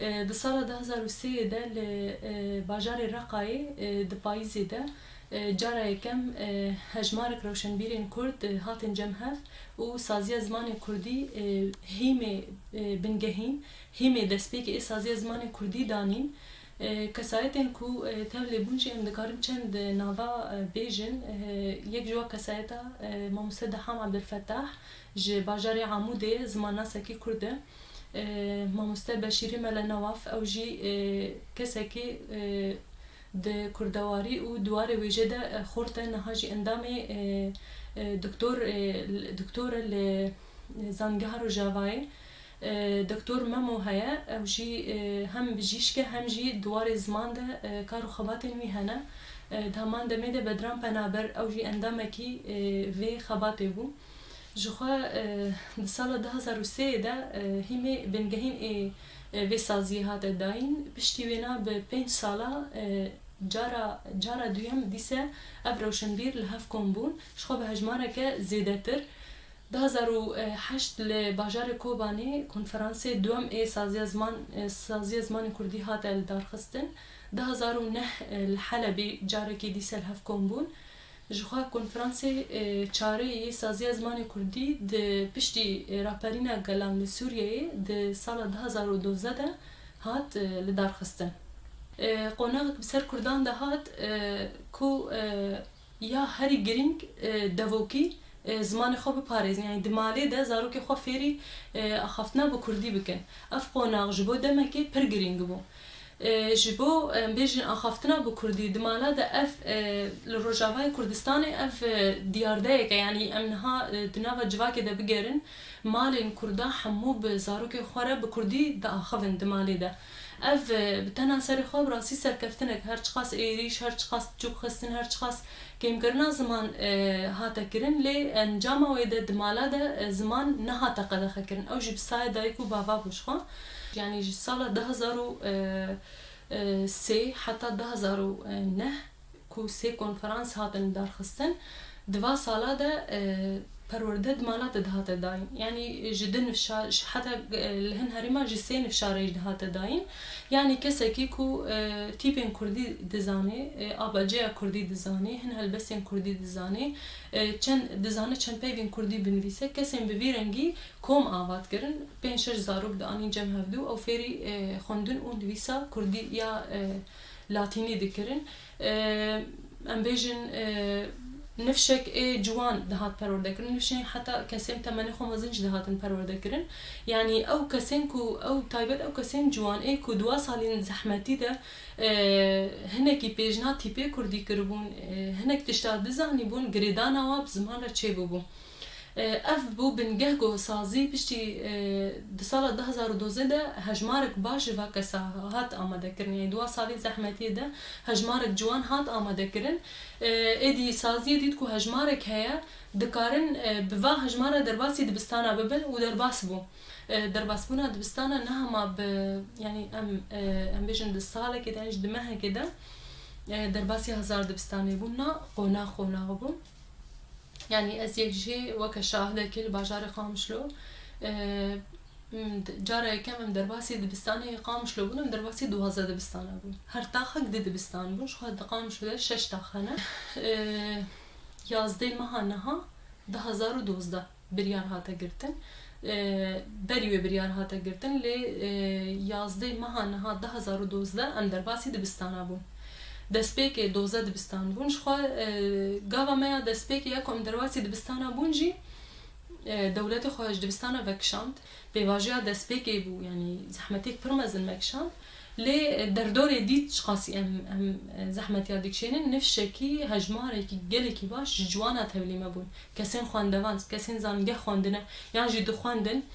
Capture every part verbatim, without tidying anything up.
E, di sala du hezar û sê de li, e, bajarê Reqayê, e, di payîzê de, e, cara yekem, e, hejmarek rewşenbîrên Kurd, e, hatin cem hev û saziya zimanê Kurdî, e, hîmê, e, bingehîn, hîmê destpêkê ê saziya zimanê Kurdî danîn. E, kesayetên ku, e, tevlê bûn jî em dikarin çend nava, e, bêjin. E, yek ji wa kesayeta, e, mamoste Deham Ebdulfetah ji bajarê Amûdê, zimannasekî Kurd e. E, mamoste Beşîrî Mele Newaf, ew jî, e, kesekî, e, di kurdewarî û di warê wêje de, e, xurt e, niha jî endamê, e, e, doktor, e, doktor e li Zangeha Rojavayê. E, doktor Memo heye, ew jî, e, hem bijîşk e, hem jî di warê ziman de, e, kar û xebatên wî hene. E, di heman demê de Bedran Penaber, ew jî endamekî, e, vê xebatê bû. Ji xwe, e, di sala du hezar û sê de, e, hîmê bingehîn ê, e, vê saziyê hate dayîn. Piştî wêna bi pênc sala, e, cara, cara duyem dîse ev rewşenbîr li hev kom bûn. Ji xwe bi hejmareke zêdetir. Du hezar û heşt li bajarê Kobanê konferansê duem ê saziya ziman, e, saziya zimanê Kurdî hate lidarxistin. Du hezar û neh, e, li Helebê carekê dîse li hev kom bûn. Ji xwe konferansê, e, çarê yê saziya zimanê Kurdî di piştî, e, raperîna gelan li Sûriyeyê di sala du hezar û dozdeh de hat, e, lidarxistin. E, qonaxek bi ser Kurdan de hat, e, ku, e, ya herî girîng, e, devokî, e, zimanê xwe biparêzin. Yanî di malê de zarokê xwe fêrî, e, axaftina bi Kurdî bikin. Ev qonax ji bo demekê pir girîng bû. E, ji bo, em bêjin, axaftina bi Kurdî di mala de ev, e, li Rojavayê Kurdistanê ev, e, diyardeyek e. Yanî em niha, e, di nava civakê de bigerin, malên Kurda hemû bi zarokên xwe re bi Kurdî diaxivin di malê de. Ev, e, bi tena serê xwe bi rastî serkeftinek, her çiqas êrîş, her çiqas biçûk xistin, her çiqas kêmkirina ziman, e, hate kirin, lê encama wê de di mala de, e, ziman nehate qedexekirin. Ew jî bi saya dayik û bava bû ji xwe. Yanî ji sala du hezar û sê heta du hezar û neh ku sê konferans hatin darxistin, di va sala de, e, perwerde di mala de dihate dayîn. Yanî ji du nifşa-, ji heta, e, li hin herêma ji sê nifşarê jî dihate dayîn. Yanî kesekî ku, e, tîpên Kurdî dizanê, e, A B C'ya Kurdî dizanê, hin helbestên Kurdî dizanê, e, çend, dizane çend peyvên Kurdî binivîse, kesên bi vî rengî kom avat kirin, pênc şeş zarok dianîn cem hevdû, ew fêrî, e, xwendin û nivîsa Kurdî ya, e, Latînî dikirin. E, em bêjin, e, nifşek ê ciwan dihat perwerdekirin, nifşên heta kesên temenê xwe mezin jî dihatin perwerdekirin. Yanî ew kesên ku, ew taybet ew kesên ciwan ê ku di wa salên zehmetî de, e, hinekî pêjna tîpê kurdî kiribûn, e, hinek tişta dizanîbûn, girêdana wa bi ziman re çêbûbû. E, ev bû bingeh ku sazî piştî, e, di sala du hezar û dozdeh de hejmarek baş ji va kesa hat amadekirin. Yanî di wa salên zehmetiyê de hejmarek ciwan hat amadekirin. E, êdî saziyê dît ku hejmarek heye, dikarin, e, bi va hejmara derbasî dibistana bibin û derbas bû. E, derbasbûna dibistana ne hema bi, yanî em, e, em bêjin di salekê de, yan jî di mehekê de, e, derbasî hezar dibistanê bû. Na qonax qonax bû. Yanî ez yek jî weke şahidekî li bajarê Qamişlo, e, m, cara yekem em derbasî dibistanê Qamişlo bûn, em derbasî duwazdeh dibistana bûn. Her taxek du dibistan bûn, ji xwe di Qamişlo de şeş tax hene. E, yazdeh meha niha du hezar û dozdeh biryar hate girtin. E, berî wê biryar hate girtin, lê, e, yazdeh meha niha du hezar û dozdeh em derbasî dibistana bûn. Destpêkê dozdeh dibistan bûn. Ji xwe, e, gava me ya destpêkê ya ku em derbasî dibistana bûn jî, e, dewletê xwe ji dibistana vekişand. Pêvajoya destpêkê bû, yanî zehmetêk pir mezin vekişand. Lê, e, derdorê dît çiqasî em, em, e, zehmetiya dikişênin. Nifşekî hejmarekî gelekî baş ji ciwana tevlî me bûn. Kesên xwendevand, kesên zangeh xwendine, yan jî dixwendin,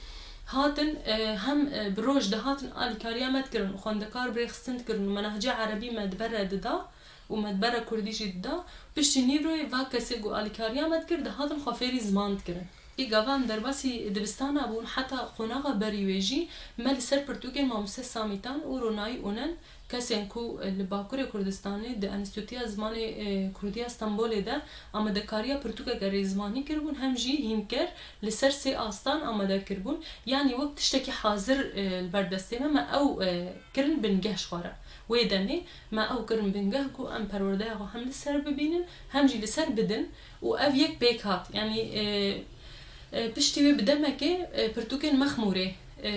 hatin, e, hem, e, bi roj dihatin alîkariya me dikirin, xwendekar bi rêxistin dikirin û menehca erebî me di ber re dida û me di ber re kurdî jî dida. Piştî nîvroyê va kesê ku alîkariya me dikir, dihatin xwe fêrî ziman dikirin. Ê gava em derbasî dibistana bûn, heta qonaxa berî wê jî me li ser pirtûkên mamoste Samîtan û Ronayî Onen, kesên ku li Bakurê Kurdistanê di Enstîtuya Zimanê, e, Kurdî ya Stenbolê de amadekariya pirtûkeke rêzimanî kiribûn, hem jî hînker li ser sê astan amade kiribûn. Yanî wek tiştekî hazir, e, li ber destê me, me ew, e, kirin bingeh ji xwe re. Wê demê me ew kirin bingeh ku em perwerdeya xwe hem li ser bibînin, hem jî li ser bidin û ev yek pêk hat. Yanî, e, e, piştî wê bi demekê, e, pirtûkên Mexmûrê, e,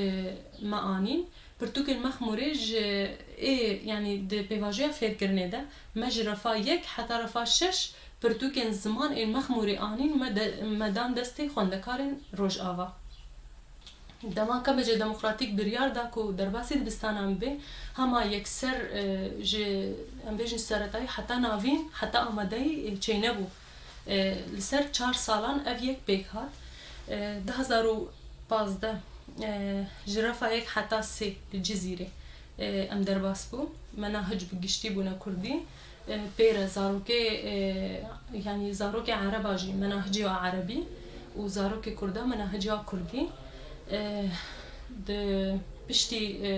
me anîn. Pirtûkên Mexmûrê ji ê, yanî di pêvajoya fêrkirinê de me ji refa yek heta refa şeş pirtûkên ziman ên Mexmûrê anîn, me de, me dan destê xwendekarên Rojava. Dema K B C Demokratîk biryar da ku derbasî dibistanan bibe, hema yekser, e, ji, em bêjin, seretayî heta navîn, heta amadeyî, e, çênebû. E, li ser çar salan ev yek pêk hat. E, du hezar û pazdeh, e, ji refa yek heta sê li Cizîrê, e, em derbas bûn. Menahic bi giştî bûne kurdî. E, pê re zarokê, e, yanî zarokê ereba jî menahicê wa erebî û zarokê kurda menahicê wa kurdî. E, di piştî, e,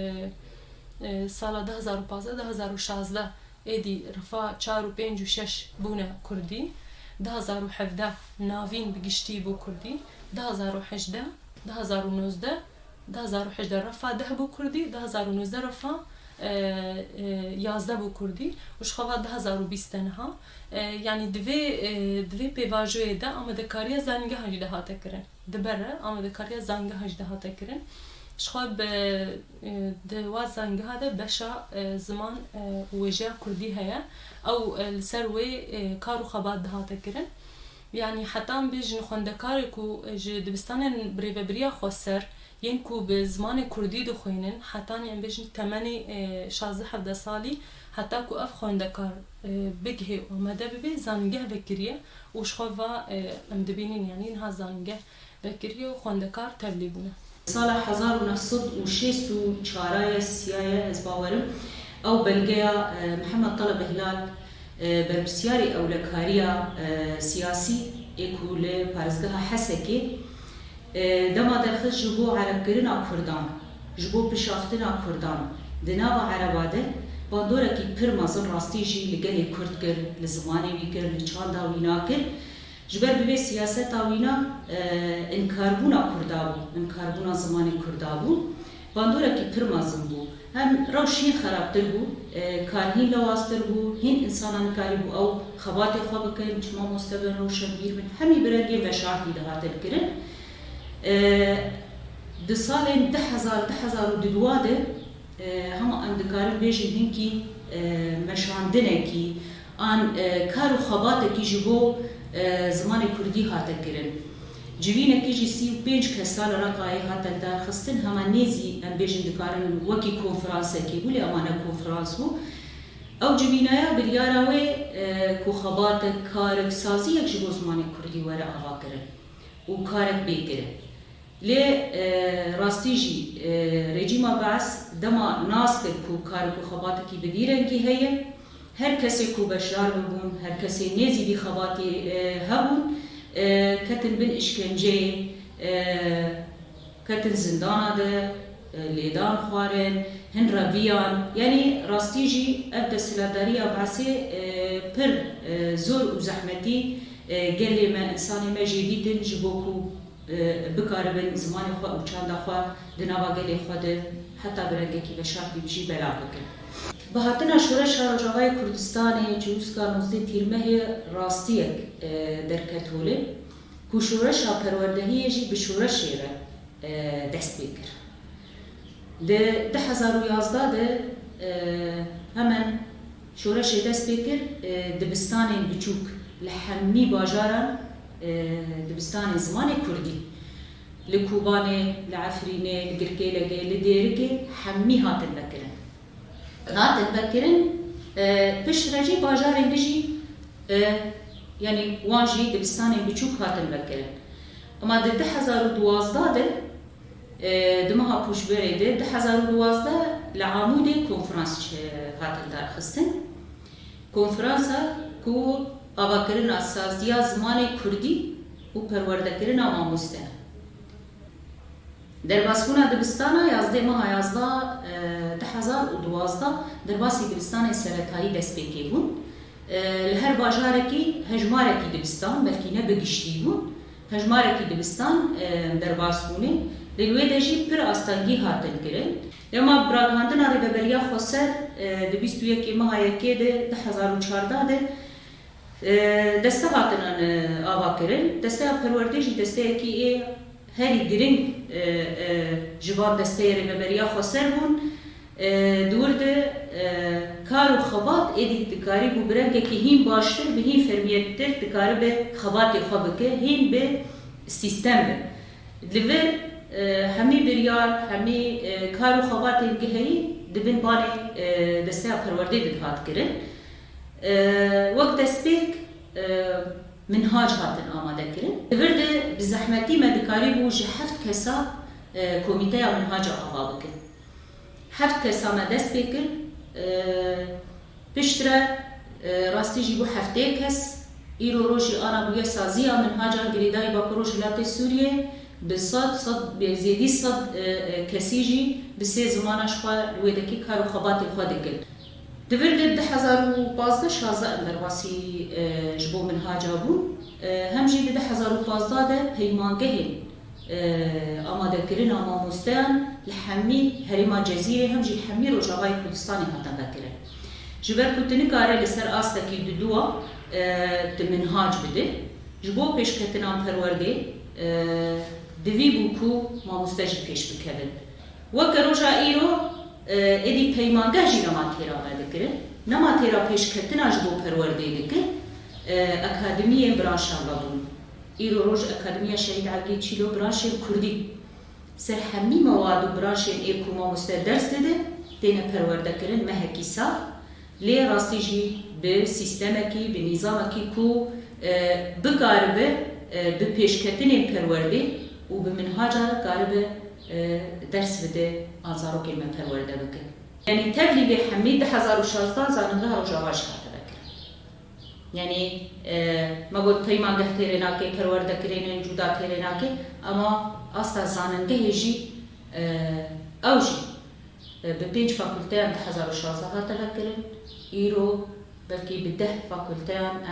e, sala du hezar û pazdeh, du hezar û şazdeh êdî refa çar û pênc û şeş bûne kurdî. Du hezar û hevdeh navîn bi giştî bû kurdî. Du hezar û hejdeh, du hezar û nozdeh, du hezar û hejdeh refa deh bû kurdî, du hezar û nozdeh refa, e, e, yazdeh bû kurdî û ji xwe va du hezar û bîst de niha. E, yanî di vê, e, di vê pêvajoyê de amadekariya zanîngeha jî dihate kirin. Di ber re amadekariya zanîngeha jî dihate kirin. Ji xwe bi, e, di wa zanîngeha de beşa, e, ziman, e, û wêjeya kurdî heye. Ew, e, li ser wê, e, kar û xebat dihate kirin. Yanî heta em bêjin xwendekarê ku ji dibistanên birêvebiriya xweser yên ku bi zimanê kurdî dixwînin, hetanî em bêjin temenê, e, şazdeh hevdeh salî, heta ku ev xwendekar, e, bigihê û amade bibe, zanîngeh vekiriye û ji xwe va, e, em dibînin, yanî niha zanîngeh vekiriye û xwendekar tevlî bûne. Sala hezar û neh sed û şêst û çar ye, siyaye, ez bawerim, ew belgeya, e, Mihemed Talebe Hilal, e, berpirsyarê ewlekariya, e, siyasî ê ku li parêzgeha Hesekê, e, dema derxist ji bo erebkirina kurdan, ji bo pişaftina kurdan di nava ereba de, bandorekî pir mezin rastî jî li gelê kurd kir, li zimanê wî kir, li çanda wîna kir. Ji ber bi vê siyaseta wîna, e, inkarbûna kurda bû, inkarbûna zimanê kurda bû. Bandorekî pir mezin bû. Hem rewş hîn xerabtir bû, e, kar hîn lewaztir bû, hîn insana nikarîbû ew xebatê xwe bikin, çi mamoste bin, rewşenbîr bin, hemî bi rengên veşartî dihatin kirin. E, di salên du hezar, du hezar û duduwa de, e, hema em dikarin bêjin hinkî, e, meşandinekî, an, e, kar û xebatekî ji bo, e, zimanê kurdî hate kirin. Civînekî jî sî û pênc kesa li Reqayê hate lidarxistin, hema nêzî em bêjin dikarin wekî konferansekê bû, lê ema ne konferans bû. Ew civînaya biryara wê, e, ku xebatek, karek, saziyek ji bo zimanê kurdî were avakirin û karek bê kirin. Lê, e, rastî jî, e, rejîma Bees dema nas kir ku karek û xebatekî bi vî rengî heye, her kesê ku beşdar bibûn, her kesê nêzî vî xebatê, e, hebûn, e, ketin bin îşkenceyê, e, ketin zindana de, e, lêdan xwarin, hin reviyan. Yanî rastî jî ev desthilatdariya Beesê, e, pir, e, zor û zehmetî, e, gelê me, insanê me jê dîtin ji bo ku e, bikaribin zimanê xwe û çanda xwe di nava gelê xwe de heta bi rengekî veşartî jî belav bikin. Bi hatina Şoreşa Rojavayê Kurdistanê çewîska nozdeh Tîrmehê rastiyek, e, derket holê ku şoreşa perwerdehiyê jî bi şoreşê re, e, dest pê kir. Di du hezar û yazdeh de, e, hemen şoreşê dest pê kir, e, dibistanên biçûk li hemî bajaran, e, dibistanên zimanê kurdî, li Kobanê, li Efrînê, li Girkêlegê, li Dêrikê hemî hatin vekirin. Hatin vekirin, e, piştre jî bajarên din jî, e, yanî wan jî dibistanên biçûk hatin vekirin. Ema di du hezar û duwazdeh de, e, di meha Pûşberê de, du hezar û duwazdeh li Amûdê konferans çi-, hatin darxistin. Konferansa ku avakirina saziya zimanê kurdî û perwerdekirina mamoste. Derbasbûna dibistana yazdeh meha yazdeh, e, du hezar û duwazdeh derbasî dibistanê seretayî destpêkê bûn. E, li her bajarekî hejmarekî dibistan, belkî ne bi giştî bûn, hejmarekî dibistan, e, derbas bûne. Lê li wê de jî pir astengî hatin kirin. Dema bi ragihandina Rêveberiya Xweser, e, di bîst û yekê meha yekê de du hezar û çardeh de, e, deste hatine, e, ava kirin. Desteya perwerdê jî desteyekî ê herî giring, e, e, ji van desteyê Rêveberiya Xweser bûn. E, di wir de, e, kar û xebat êdî dikarîbû bi rengekî hîn baştir, bi hîn fermiyettir dikaribe xebatê xwe bike, hîn bi sîstem be. Li vir, e, hemî biryar, hemî, e, kar û xebatên ku heyî di bin banê, e, desteya perwerdê de dihat kirin. E, wek destpêk, e, minhac hatin amade kirin. Li vir de bi zehmetî me dikarîbû ji heft kesa, e, komîteya minhaca ava bikin. Heft kesa me dest pê kir. E, piştre, e, rastî jî bû heftê kes. Îro rojî ana bûye saziya minhaca girêdayî Bakur Rojhilatê Sûriyê. Bi sed, sed, bi zêdî sed, e, e, kesî jî bi sê zimana ji xwe li wê dekî kar û xebatê xwe dikin. Di vir de du hezar û pazdeh şazdeh em derbasî, e, ji bo minhaca bûn. E, hem jî di du hezar û pazdeh de peymangehên, e, amadekirina mamosteyan li hemî herêma Cezîrê hem jî li hemî Rojavayê Kurdistanê hatin vekirin. Ji ber ku tu nikare li ser astekî duduwa, e, tu minhac bide, ji bo pêşketina perwerdê, e, divî bû ku mamoste jî pêş bikevin. Weke roja îro, e, êdî peymangeh jî nema têra me dikirin, nema têra pêşketina ji bo perwerdê dikin, e, akademiyên branşa me bûn. Îro roj Akademiya Şehîd Evdî Çîlo branşên kurdî ser hemî mewad û branşên ê ku mamoste ders dide, têne perwerdekirin mehekî sax. Lê rastî jî bi sîstemekî, bi nîzamekî ku, e, bikaribe, e, bi pêşketinên perwerdê û bi minhaca karibe, e, ders bide, a zarokên me perwerde bike. Yanî tevlî vê hemî du hezar û şazdeh zanîngeha Rojava jî hate vekirin. Yanî, e, me got peymangeh têrê nake, perwerdekirênên cuda têrê nake, ama asta zanîngehê jî, e, ew jî, e, bi pênc fakulteyan du hezar û şazdeh hate vekirin, îro belkî bi deh fakulteyan